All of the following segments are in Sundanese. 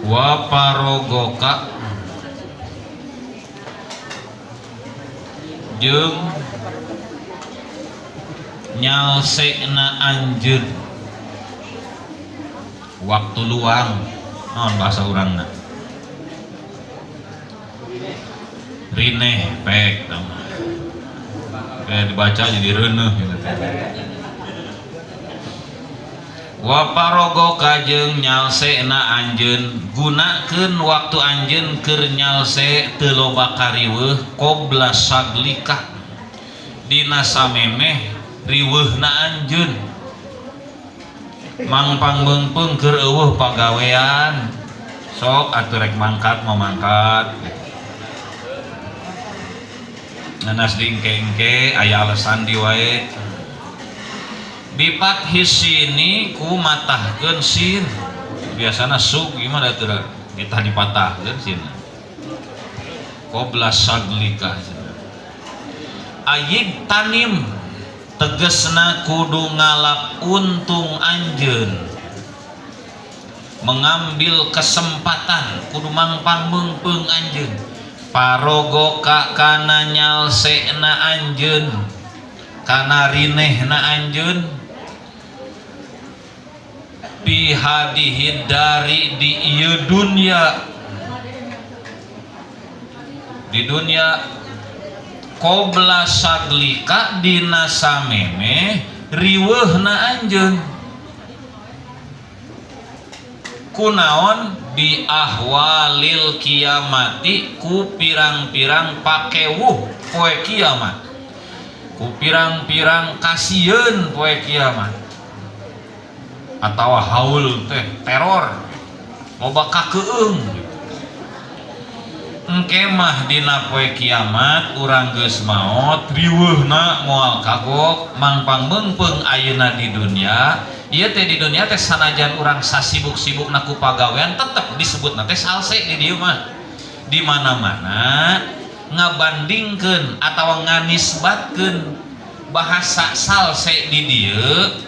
Wa parogoka jeung nyalsena anjeun waktu luang naon bahasa urangna rineh pek kayak dibaca jadi reuneuh gitu teh. Wa parogoka jeung nyalsena anjeun gunakeun waktu anjeun keur nyalse teu loba kariweuh qobla saglika dina samemeh riweuhna anjeun mangpang meungpeung keur eueuh pagawean sok atuh rek mangkat mau mangkat nanas diengke-engke aya alasan di wae bipat hisini ku matahkeun sin biasana sug gimana teu kita dipatahkeun sin qobla saglika ayib tanim tegesna kudu ngalap untung anjeun mengambil kesempatan kudu mangpang meungpeung anjeun parogoka kana nyalsena anjeun kana rinehna anjeun fi hadihi dari di ieu dunya di dunya qobla saglika dina samemeh riweuhna anjeun kunaon bi ahwalil kiamati ku pirang-pirang pakewuh poe kiamat ku pirang-pirang kasieun poe kiamat atawa haul teh teror loba kakeung engke mah dina poe kiamat urang geus maot riweuhna moal kagok mangpang meungpeung ayeuna di dunia ieu teh di dunia teh sanajan urang sasibuk-sibukna ku pagawean tetep disebutna teh salse di dieu mah di mana-mana ngabandingkeun atawa nganisbatkeun bahasa salse di dieu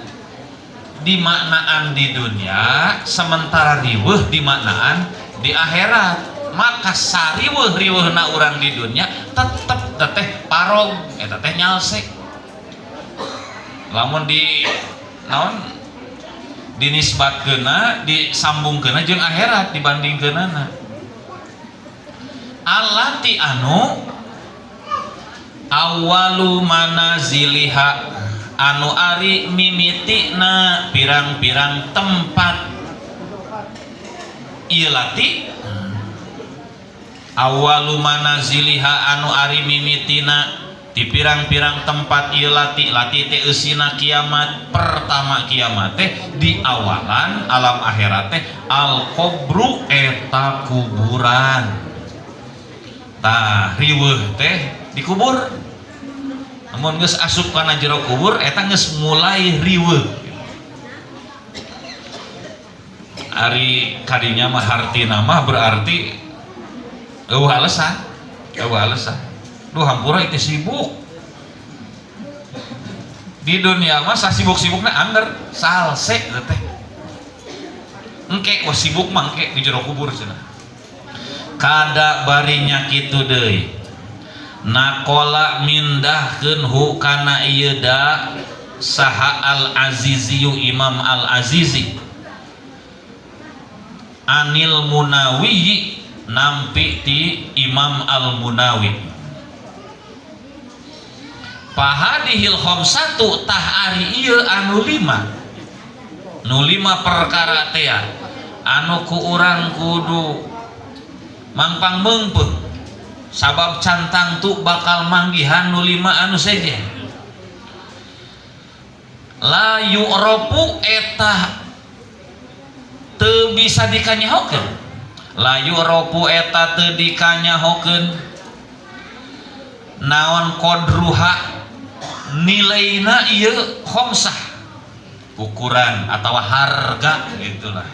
dimaknaan di dunia sementara riweuh dimaknaan di akhirat maka sariweuh-riweuhna urang di dunia tetep teteh parog eta teh nyalse lamun di naon dinisbatkeunna disambungkeunna jeung akhirat dibandingkeunana allati anu awalu manaziliha anu ari mimitina pirang-pirang tempat ieu lati awalu manaziliha anu ari mimitina di pirang-pirang tempat ieu lati lati teh eusina kiamat pertama kiamat teh di awalan alam akhirat teh al qabru eta kuburan tah riweuh teh dikubur namun geus asup kana jero kubur eta geus mulai riweuh ari kadinya mah hartina mah berarti eueuh alasan duh hampura itu sibuk di dunia mah sasibuk-sibukna angger salse teh engke wah sibuk mah engke di jero kubur cenah kada barinya kitu deui nakola mindahkeun hu kana ieu da saha al-Aziziyu Imam al-Azizi anil Munawi nampi ti Imam al-Munawi pahadihil khamsatu tah ari ieu anu lima nu lima perkara teh anu ku urang kudu mangpang meungpeung sabab cantang tu bakal manggihan nu lima anu sejen la yu'rafu eta teu bisa dikanyahokeun la yu'rafu eta teu dikanyahokeun naon qadruha nilaina ieu khamsah ukuran atau harga gitulah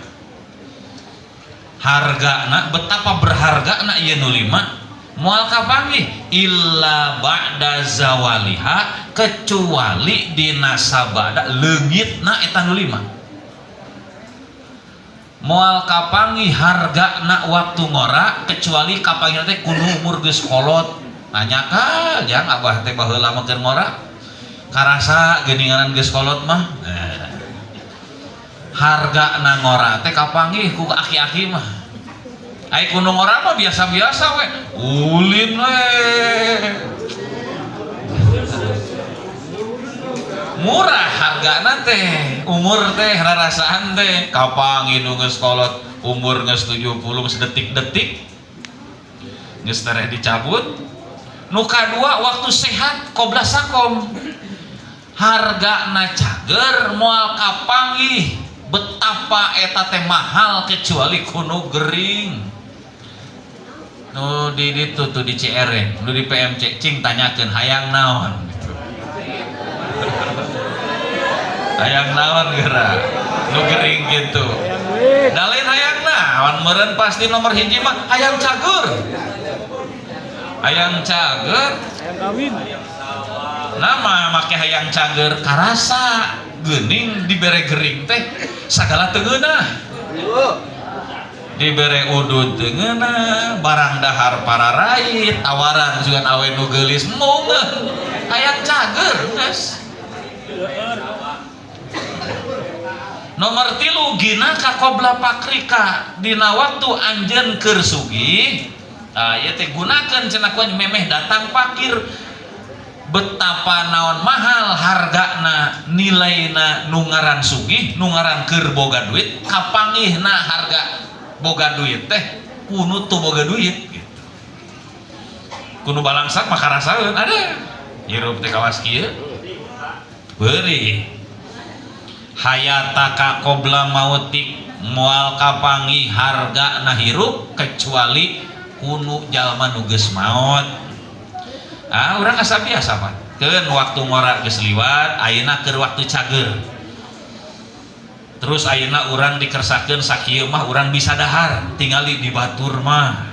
hargana betapa berhargana ieu nu lima moal kapanggih illa ba'da zawaliha kecuali dina sabada leungitna eta nu lima. Moal kapanggih hargana waktu ngora kecuali kapanggih teh kudu umur geus kolot. Nanya ka jang abah teh baheula mah keur ngora karasa geuninganan geus kolot mah. Nah, hargana ngora teh kapanggih ku aki-aki mah. Ai kudu ngora mah biasa-biasa we, ulin we. Murah hargana teh, umur teh rarasaan teh kapanggih nu geus kolot umur geus 70 geus detik-detik geus tereh dicabut. Nu kadua waktu sehat qobla sakom. Hargana cager moal kapanggih betapa eta teh mahal kecuali kuno gering. Nu di ditu tuh di CR, nu di PMC cing tanyakeun hayang naon gitu. Hayang naon geura nu gering gitu. Da lain hayang naon meureun pasti nomor hiji mah hayang cager. Hayang cager, Hayang kawin. Nama make hayang cager karasa geuning dibere gering teh sagala teu ngeunah. Dibere udud teu ngeunah, barang dahar pararait, tawaran sugan awe nu geulis moga hayang cager geus. Nomor 3 gina ka qobla pakrika dina waktu anjeun keur sugih. Ah ieu teh gunakeun cenah ku memeh datang pakir. Betapa naon mahal hargana nilaina nu ngaran sugih, nu ngaran keur boga duit, kapanggihna harga boga duit teh kunu teu boga duit gitu. Kunu balangsak mah karasaeun ada hirup teh kawas kieu. Beurih. Hayataka qobla mautik moal kapanggih hargana hirup kecuali kunu jalma nu geus maot. Ah urang asa biasa Pak. Keun waktu ngora geus liwat, ayeuna keur waktu cager. Terus ayeuna urang dikersakeun sakieu mah urang bisa dahar, tingali di batur mah.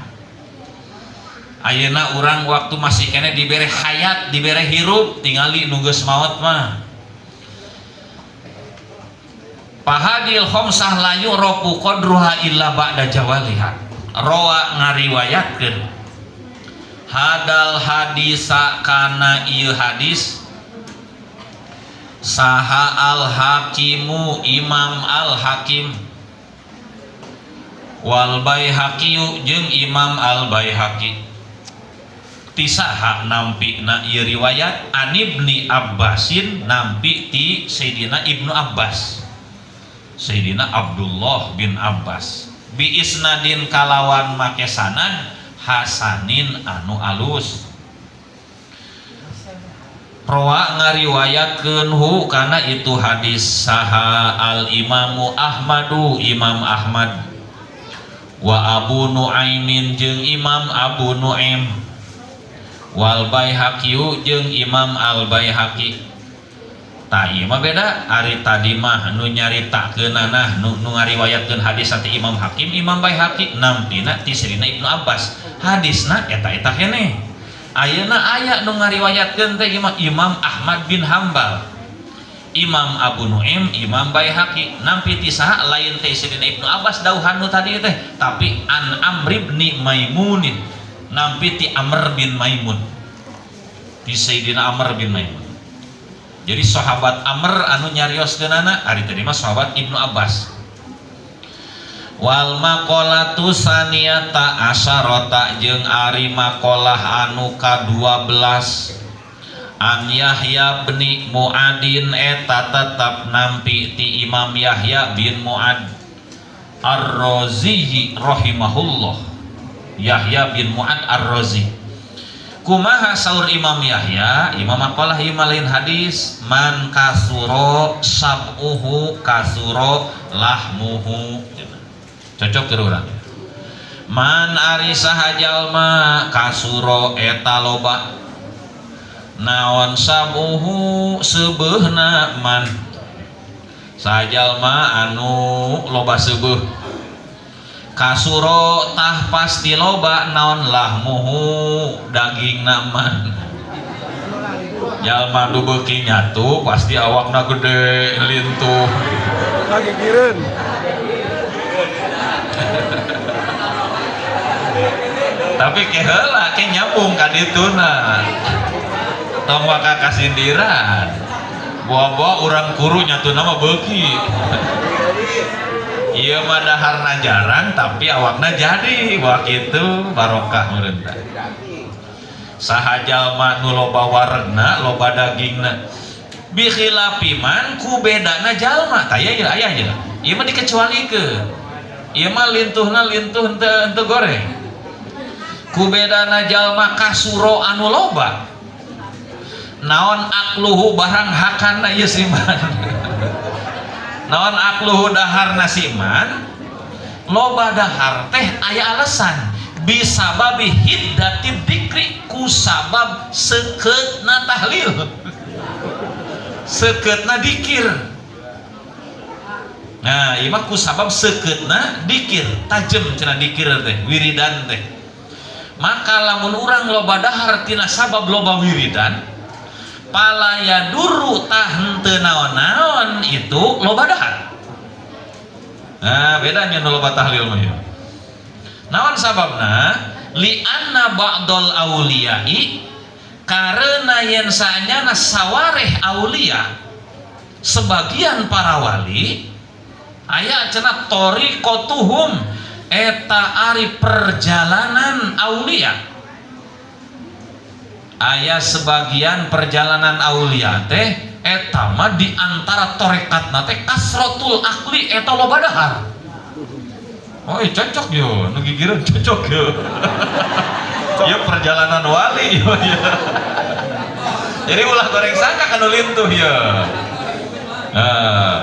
Ayeuna urang waktu masih keneh dibere hayat, dibere hirup, tingali nu geus maot mah. Fahadil khamsah la yu'rafu qadruha illa ba'da jawaliha. Rawa ngariwayatkeun hadal hadisa kana ieu hadis saha al hakimu Imam al Hakim wal Baihaqi jeung Imam al Baihaqi tisaha nampi na ieu riwayat an Ibni Abbasin nampi ti Sayyidina Ibnu Abbas, Sayyidina Abdullah bin Abbas bi isnadin kalawan make sanad hasanin anu alus. Rawa ngariwayatkeun hu kana itu hadis saha al Imamu Ahmadu Imam Ahmad wa Abu Nuaimin jeung Imam Abu Nuaim wal Baihaqi jeung Imam Al Baihaqi. Tah ieu mah beda ari tadi mah nu nyaritakeunana nu ngariwayatkeun hadis ti Imam Hakim Imam Baihaqi nampina ti Sayyidina Ibnu Abbas hadisna eta-eta keneh. Ayeuna aya nu ngariwayatkeun teh Imam Ahmad bin Hambal, Imam Abu Nuaim, Imam Baihaqi nampi ti saha lain teh Sayyidina Ibnu Abbas dauhan nu tadi teh tapi an Amr bin Maimunin nampi ti Amr bin Maimun, ti Sayyidina Amr bin Maimun. Jadi sahabat Amr anu nyarioskeunana ari tadi mah sahabat Ibnu Abbas. Wal maqalatu saniyata asyarata jeung ari maqalah anu ka-12 an Yahya bin Muadin eta tetep nampi ti Imam Yahya bin Muad Ar-Razi rahimahullah. Yahya bin Muad Ar-Razi. Kumaha saur Imam Yahya? Imam maqalah ieu mah lain hadis man kasuro sab'uhu kasuro lahmuhu. Cocok keur urang. Man ari saha jalma kasuro eta loba naon sabuhu seubeuhna man saha jalma anu loba seubeuh kasuro tah pasti loba naon lahmuhu dagingna man. Jalma nu beuki nyatu pasti awakna gede lintuh. Lagi kireun. Tapi ke heula ke nyambung ka dituna. Tong waka kasindiran. Buah-buah urang kuru nyatuna mah beuki. Ieu mah daharna jarang tapi awakna jadi. Wah kitu barokah meureun tah. Saha jalma nu loba waregna, loba dagingna. Bi khilafi man ku bedana jalma. Tah ieu aya aya. Ieu mah dikecualikeun. Ieu mah lintuhna lintuh henteu goreng. Ku bedana jalma kasuro anu loba. Naon akluhu barang hakana ieu siman. Naon akluhu daharna siman? Loba dahar teh aya alasan. Bisababi hiddati dzikri ku sabab sekeutna tahlil. Sekeutna dikir. Nah, ieu mah ku sabab sekeutna dikir, tajem cenah dikir teh, wiridan teh. Maka lamun urang loba dahar tina sabab loba wiridan, pala yaduru tah henteu naon-naon itu loba dahar. Nah, bedanya nu loba tahlil mah ieu. Naon sababna? Li anna ba'dal auliyai karena yen saanyana sawareh aulia sebagian para wali aya cenah thoriqotuhum eta ari perjalanan aulia aya sebagian perjalanan aulia teh eta mah di antara torekatna teh kasrotul akli eta loba dahar. Oh, cocok yo, nu gigireun cocok yo. Ya perjalanan wali yo ya. Jadi ulah goreng sangka kanu lintuh ya. Nah.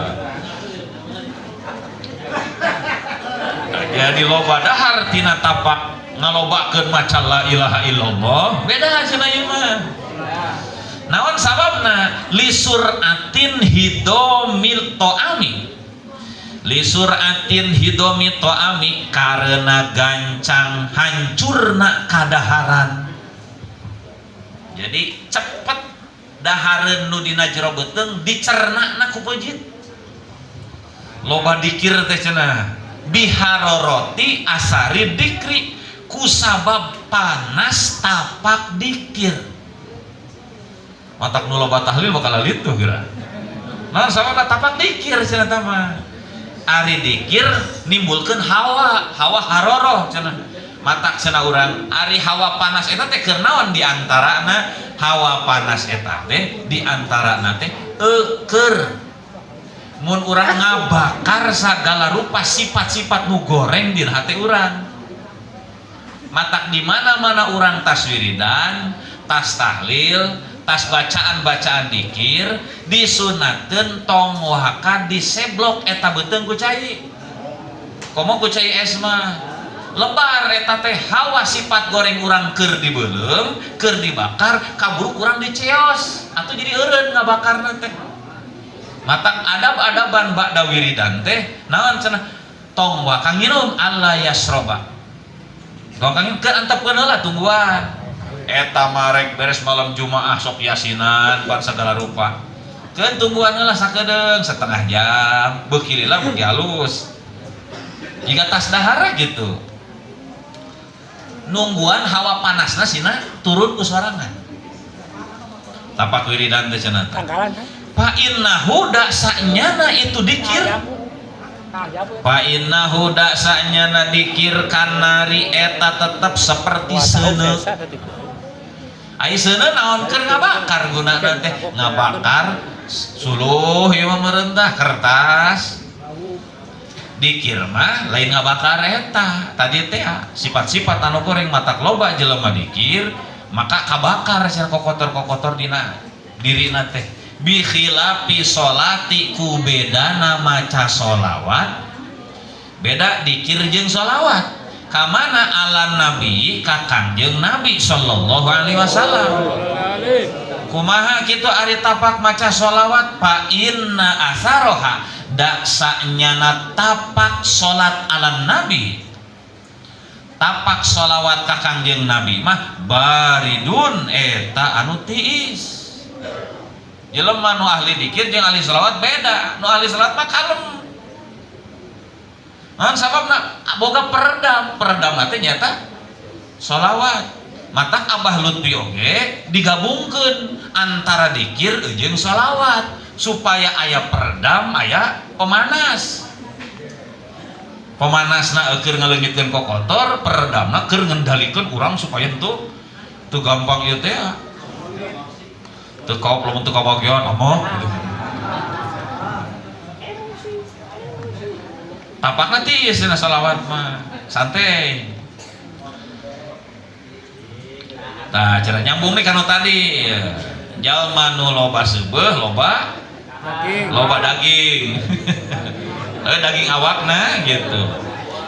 Jadi loba dahar tina tapak ngalobakeun maca la ilaha illallah, beda cenah ieu mah. Naon sababna? Lisuratin hidomil to'ami. Lisuratin hidomi to'ami karena gancang hancurna kadaharan. Jadi cepet dahareun nu dina jero beuteung dicernana ku peujit. Loba dikir teh cenah biharoroti asari dikri kusabab panas tapak dikir. Matak nu loba tahlil bakal lintuh geura. Nah, sababna tapak dikir cenah tah mah. Ari dikir nimbulkeun hawa, hawa haroroh cenah. Matak cenah urang ari hawa panas eta teh keur naon di antarana hawa panas eta teh di antarana teh eueur mun urang ngabakar sagala rupa sifat-sifat nu goreng di hati urang. Matak di mana-mana urang tas wiridan, tas tahlil, tas bacaan-bacaan dikir disunatkeun tong waka diseblok eta beuteung ku cai. Komo ku cai es mah. Lebar eta teh hawa sifat goreng urang keur dibeuleum, keur dibakar, kaburu urang diceos atuh jadi eureun ngabakarna teh. Matak adab-adaban ba'da wiridan teh naon cenah tong waka nginum alla yasroba. Tong kang keur antepkeun heula tungguan. Eta marek beres malam Jumaah sok yasinan pan segala rupa. Keun tungguan heula sakedeung setengah jam, beuki lila beuki halus. Jika tas dahar gitu. Nungguan hawa panasna sina turun ku sorangan. Tapak wiridan teh cenah. Tanggalan kan? Fa innahu da sanyana itu dikir. Fa innahu da sanyana dikir kanari eta tetep seperti seuneu. Ai seuneu naon keur ngabakar gunana teh? Ngabakar suluh ieu mah meureuntah kertas. Dikir mah lain ngabakar eta. Tadi teh sifat-sifat anu goreng matak loba jelema dikir maka kabakar sia kokotor-kokotor dina dirina teh. Bi khilafi sholati ku bedana maca sholawat beda dikir jeung sholawat kamana ala nabi ka Kangjeng Nabi sallallahu alaihi wasallam. Kumaha kitu ari tapak maca sholawat fa inna asaroha da sanyana tapak salat ala nabi tapak sholawat ka Kangjeng Nabi mah baridun eta anu tiis. Jelema nu ahli dikir jeung ahli sholawat beda. Nu ahli sholawat mah kalem. Naon sababna? Boga peredam. Peredam teh nyata Sholawat. Matak Abah Lutfi oge digabungkeun antara dikir jeung sholawat supaya aya peredam, aya pemanas. Pemanasna keur ngaleungitkeun kokotor, peredamna keur ngendalikeun urang supaya henteu teu gampang ieu teh. Teu kaop lamun teu kabagian amoh gitu. Tapakna tiis dina sholawat mah, santai. Nah, cara nyambung nih kanu tadi. Jalma nu loba seubeuh, loba daging. Loba daging. Daging awakna gitu.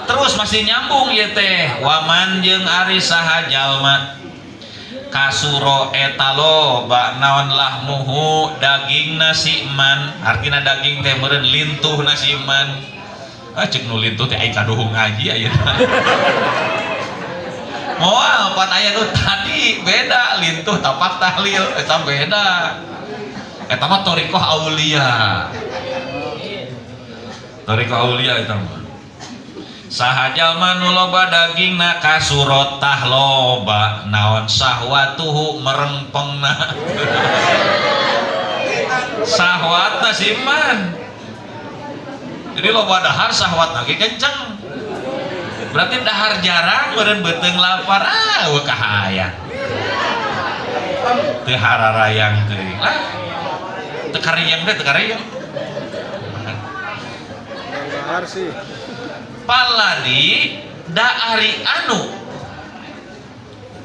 Terus masih nyambung ieu teh, waman jeung ari saha jalma kasuro eta loba naon lahmuhu dagingna si man, artina daging teh meureun lintuhna si man. Ah ceuk nu lintuh teh aing kaduhung ngaji ayeuna. Moal pan aya nu tadi beda lintuh tapak tahlil eta beda. Eta mah thariqah aulia. Thariqah aulia eta mah. Saha jalma nu loba dagingna kasurot tah loba naon sahwatuhu merengpengna. Sahwatna si man. Jadi loba dahar sahwatna ge kenceng. Berarti dahar jarang meureun beuteung lapar, ah eueuh kahayang. Teu hararayang teuing lah. Teu kariyang teh teu kariyang. Dahar sih. Paladi daari anu.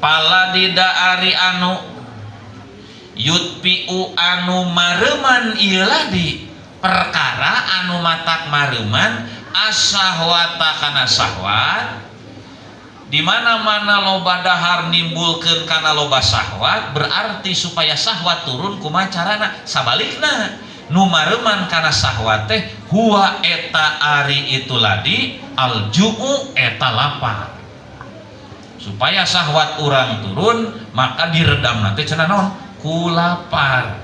Paladi daari anu yutpiu anu mareuman ieu ladi perkara anu matak mareuman asahwata kana sahwat. Di mana-mana loba dahar nimbulkeun kana loba sahwat, berarti supaya sahwat turun kumaha carana? Sabalikna nu mareuman kana sahwat teh huwa eta ari itu ladi alju'u eta lapar. Supaya sahwat urang turun maka diredam nanti cenah naon? Ku lapar.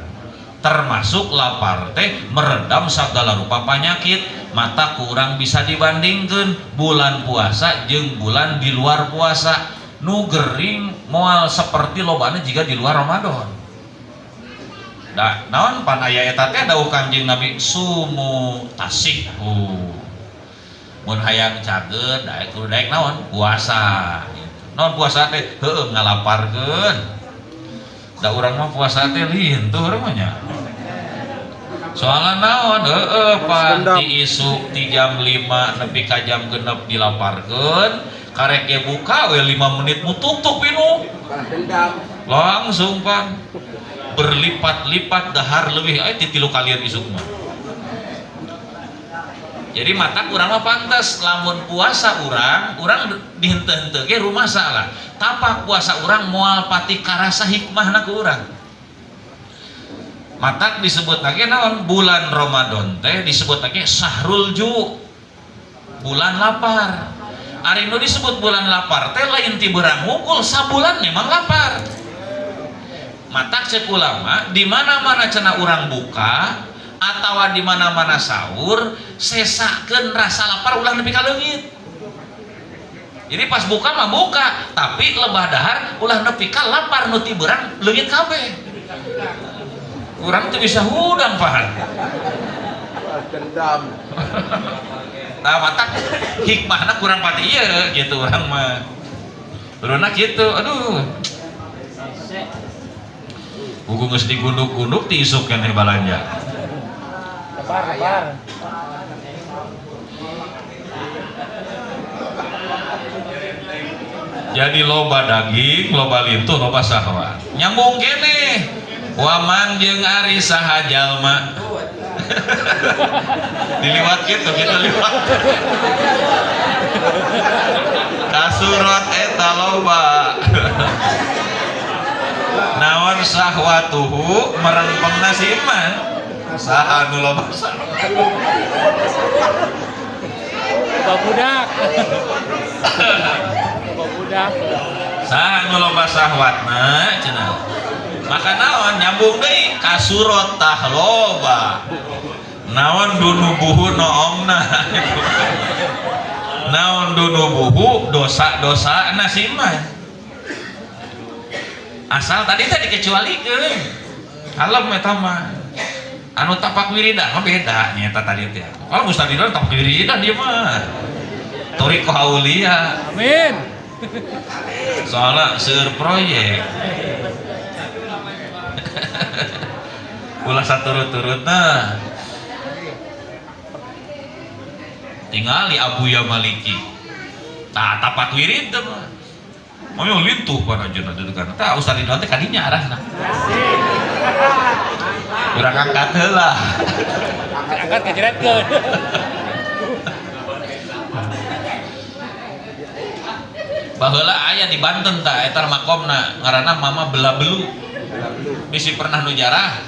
Termasuk lapar teh meredam segala rupa penyakit. Mata kurang bisa dibandingkan bulan puasa jeung bulan di luar puasa. Nu gering moal seperti lobana jika di luar Ramadan. Da naon pan aya eta teh dawuh Kangjeng Nabi sumu tasihhu. Mun hayang cager daek kudu daek naon? Puasa gitu. Naon puasa teh? Heueuh ngalaparkeun. Da urang mah puasa teh lintuh urang mah nya. Soalna naon? Heueuh pan ti isuk ti jam 5 nepi ka jam 6 dilaparkeun, karek ge buka we 5 menit mutuk-tuk pinuh. Langsung pan berlipat-lipat dahar leuwih aya ti 3 kalian isuk mah. Jadi mata urang mah pantes lamun puasa urang, urang dihenteu-henteu ge rumasa lah. Tapak puasa urang moal pati karasa hikmahna ku urang. Matak disebut lagi naon? Bulan Ramadan teh disebut lagi sahrul ju, bulan lapar. Ari nu disebut bulan lapar teh lain ti beurang wungkul, sabulan memang lapar. Matak cek ulama di mana-mana cenah urang buka atawa di mana-mana sahur, sesakeun rasa lapar ulah nepi ka leungit. Jadi pas buka mah buka, tapi lebah dahar ulah nepi ka lapar nu ti beurang leungit kabeh. Urang tuh bisa hudang pahan. Dendam. Nah, matak hikmahna kurang pati ieu gitu urang mah. Urangna kitu, aduh. Buku geus digunduk-gunduk ti isuk keneh balanja. Lebar, lebar. Jadi loba daging, loba lintuh, loba sahwat. Nyambung keneh. Waman jeung ari saha jalma. Diliwat gitu, kita liwat. Kasurot eta loba. Naon sahwatuhu merengpengna si iman. Saha nu loba sahwat? Loba budak. Loba budak. Saha nu loba sahwatna cenah. Maka naon nyambung deui kasurot tah loba. Naon dunubuhu noongna. Naon dunubuhu dosa-dosana si iman. Asal tadi teh dikecualikeun. Kalem eta mah. Anu tapak wiridan mah beda nya eta tadi teh. Kalau Ustaz Ridwan tapak wiridan dia mah. Thoriqoh Aulia. Amin. Soalnya seueur proyek. Ulah saturut-turutna. Tingali Abuya Maliki. Tah tapak wirid teh mah. Moyo lintuh pada anjeunna dudukan. Tah Ustaz Ridwan teh kadinya arahna. Urang angkat heula. Angkat kajeretkeun. Baheula aya di Banten tah eta makomna ngaranna Mama Bela Belu. Bisi pernah nu jarah.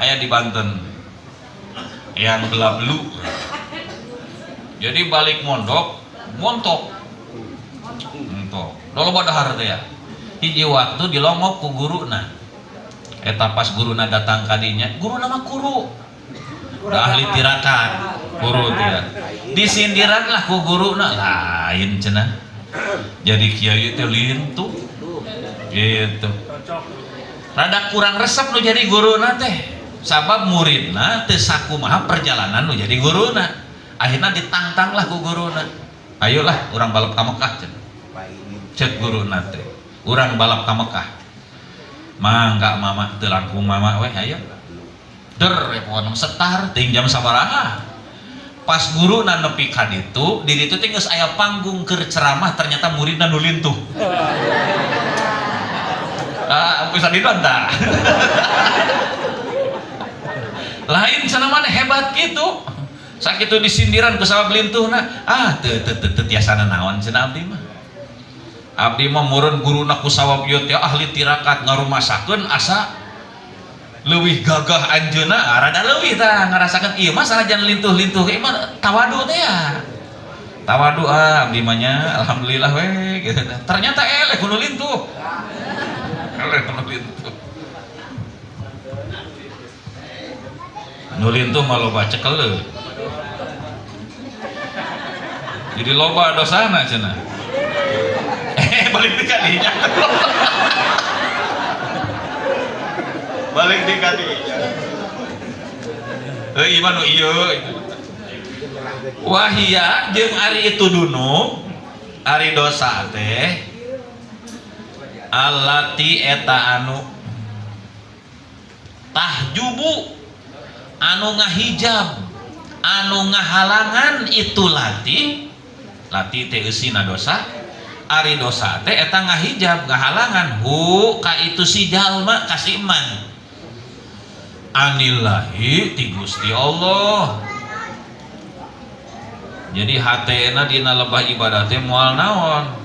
Aya di Banten. Yang Bela Belu. Jadi balik mondok, montok. Montok. Loba dahar teh ya. Hiji waktu dilongok ku guruna. Eta pas guruna datang kadinya, guruna mah kuru. Udah ahli tirakat, kuru teh ya. Disindiran lah ku guruna, lain cenah. Jadi kiai teh lintuh. Gitu. Rada kurang resep nu jadi guruna teh. Sabab muridna teu sakumaha perjalanan nu jadi guruna. Akhirna ditantang lah ku guruna. Ayolah urang balap ka Mekah cenah. Cek guruna teh. Urang balap ka Mekah. Mangga mama teu langkung mama weh ayo. Der pokona setar ting jam sabaraha. Pas guruna nepi ka ditu, di ditu teh geus aya panggung keur ceramah ternyata muridna nu lintuh. Ah, bisa didon tah. Lain cenah mana hebat gitu. Sakitu disindiran ku sabab lintuhna. Ah, teu teu teu tiasana naon cenah abdi mah. Abdi mah meureun guruna ku sawab ieu teh ahli tirakat ngarumasakeun asa leuwih gagah anjeunna, rada leuwih tah ngarasakeun ieu mah sanajan lintuh-lintuh ieu mah tawadu teh ya. Tawadu ah abdi mah nya alhamdulillah we gitu teh. Ternyata eleh kudu lintuh. Eleh kudu lintuh. Nu lintuh mah loba cekele. Jadi loba dosana cenah. Balik di kadinya. Balik di kadinya. Heuh ieu mah nu ieu. Wahia jeung ari itu dunub, ari dosa teh allati eta anu tahjubu anu ngahijab anu ngahalangan itu lati lati teh eusina dosa ari dosa teh eta ngahijab ngahalangan hu ka itu si jalma ka si iman anillahi ti Gusti Allah. Jadi hatena dina lebah ibadah teh moal naon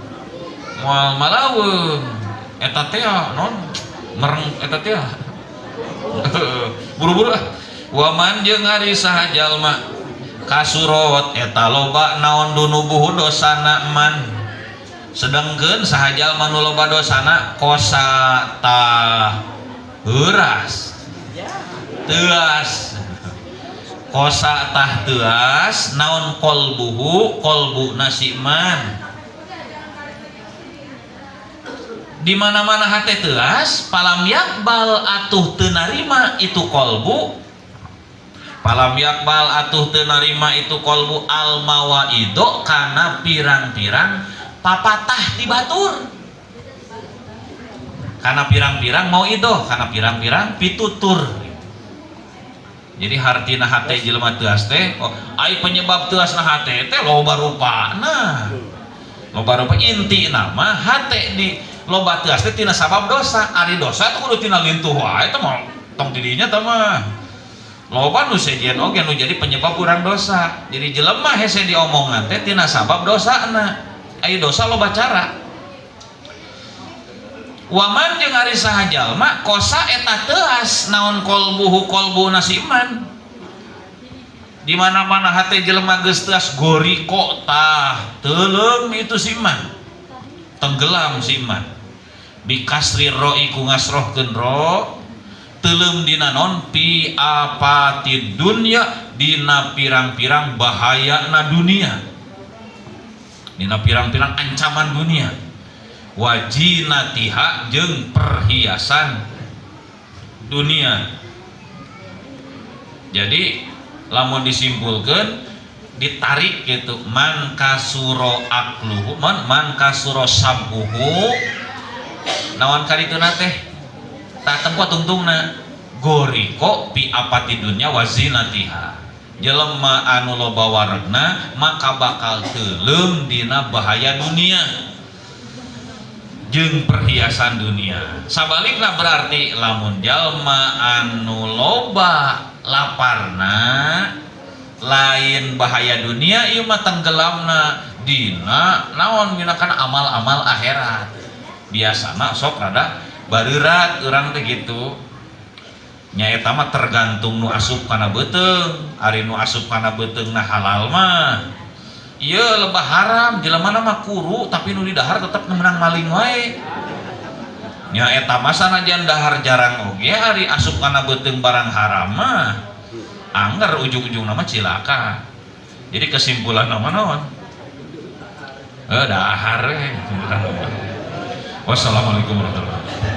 moal malaweung eta teh non mereng eta teh buru-buru ah waman jeung ari saha jalma kasurot eta loba naon dunubuhu dosana man sedengkeun saha jalma nu loba dosana kosa tah heuras teuas kosa tah teuas naon qalbuhu qalbuna si man di mana-mana hate teuas palam yakbal atuh teu narima itu qalbu palam yakbal atuh teu narima itu qalbu al mawaido kana pirang-pirang papatah di batur kana pirang-pirang mauido kana pirang-pirang pitutur. Jadi hartina hate jelema teuas teh oh, ai penyebab teuasna hate teh loba rupana loba rupa intina mah hate di loba teuas teh tina sabab dosa ari dosa teh kudu tina lintuh wae teh mah tong di dinya teh mah loba nu sejen oge nu jadi penyebab urang dosa. Jadi jelema hese diomongan teh tina sabab dosana ai dosa loba cara. Waman jeung ari saha jalma kosa eta teuas naon qalbuhu qalbuna si iman di mana-mana hate jelema geus teuas goriko tah teuleum itu si iman tenggelam si iman bikasri roi ku ngasrohkeun ro teuleum dina non pi apatid dunya dina pirang-pirang bahayana dunia dina pirang-pirang ancaman dunia. Wa zinatiha jeung perhiasan dunia. Jadi lamun disimpulkan, ditarik gitu, man kasuro akluhu, man man kasuro sab'uhu, naon kadituna teh tak tempo tungtungna ghoriqo fi afati dunya wa zinatiha. Jelema anu loba waregna maka bakal teuleum dina bahaya dunia jeung perhiasan dunia. Sabalikna berarti lamun jalma anu loba laparna, lain bahaya dunia ieu mah, tenggelamna dina naon minakan amal-amal akhirat. Biasana sok rada bareurat urang teh gitu nya. Eta mah tergantung nu asup kana beuteung. Ari nu asup kana beuteung na halal mah, ieu lebah haram, jelema mah kuru tapi nu didahar tetep menang maling wae nya. Eta mah sanajan dahar jarang oge, ari asup kana beuteung barang haram mah angger ujung-ujung nama cilaka. Jadi kesimpulan nama naon? Eh, dahar we kesimpulan nama. Wassalamualaikum warahmatullahi wabarakatuh.